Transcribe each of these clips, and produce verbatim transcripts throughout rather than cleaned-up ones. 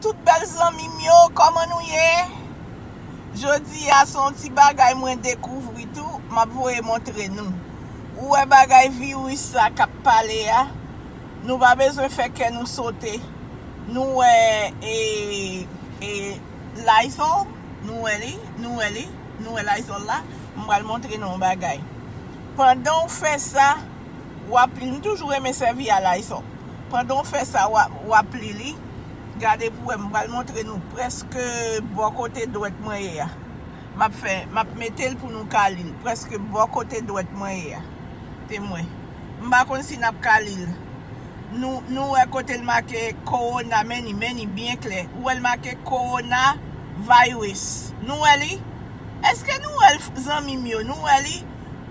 Tout bèl zanmi m yo, kòman nou ye? Jodi a se yon ti bagay mwen dekouvri tou, m ap voye montre nou. Ou wè bagay viris sa k ap pale a, nou pa bezwen fè kè nou sote. Nou wè e, e Lysol, nou wè li, nou wè li, nou wè Lysol la. M pral montre nou yon bagay. Pandan w fè sa, w ap li. M toujou renmen sèvi a Lysol. Pandan w fè sa, w ap, w ap li li. Gade pou wè, m pral montre nou prèske bò kote dwèt mwen ye a. M ap fè, m ap mete l pou nou ka li l. Prèske bò kote dwèt mwen ye a. Temwen. M pa konn si n ap ka li l. Nou, nou wè kote l make corona, men ni, men ni byen klè. Ou wè l make corona virus. Nou wè li? Èske nou wè l, zanmi m yo? Nou wè li?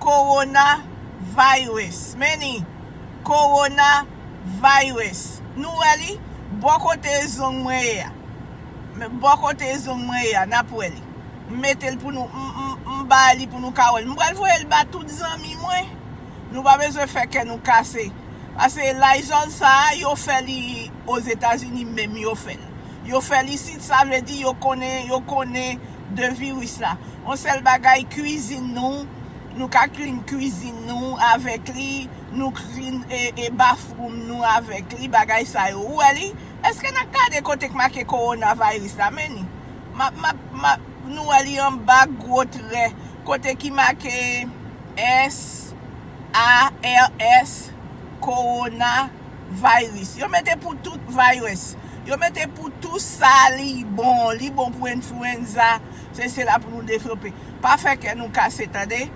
Corona virus. Men ni. Corona virus. Nou wè li? Bò kote zong mwen ye a. Men bò kote zong mwen ye a, n ap wè li. M mete l pou nou, m, m, m bay li pou nou ka wè l. M pral voye l ba tout zanmi mwen. Nou pa bezwen fè kè nou kase. Paske Lysol sa a, yo fè li Ozetazini menm, yo fè l. Yo fè l isit, sa vle di yo konnen, yo konnen de viris la. Yon sèl bagay, kwizin nou, nou ka clean kwizin nou avèk li, nou clean e, e bathroom nou avèk li, bagay sa yo. Ou wè li? Èske n ap gade kote k make coronavirus la? Men ni. M ap, m ap, m ap, nou wè li anba gwo trè. Kote ki make S A R S, coronavirus. Yo mete pou tout virus. Yo mete pou tout sa li bon. Li bon pou enflwenza. Se, se la pou nou devlope. Pa fè kè nou kase, tande.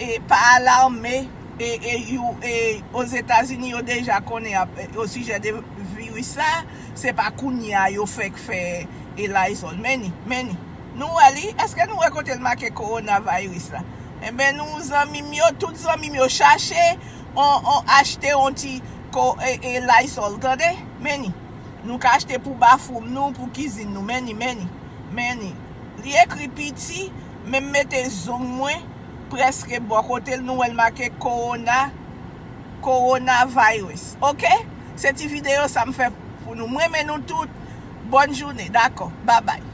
E pa alame. E, e, yo, e, Ozetazini, yo deja konnen ap, e, o sijè de viris sa. Se pa kounye a yo fèk fè e Lysol. Men ni, men ni. Nou wè li? Èske nou wè kote l make coronavirus la? Enben, nou zanmi m yo, tout zanmi m yo, chache, on, on, achte on ti ko, e, e Lysol, tande? Men ni. Nou ka achte pou bathroom nou, pou kizin nou. Men ni, men ni, men ni. Li ekri piti, men m mete zong mwen prèske bò kote l, nou wè l make corona, coronavirus. Oke? Se ti videyo sa m fè pou nou. Mwen renmen nou tout. Bòn jounen, dakò. Babay.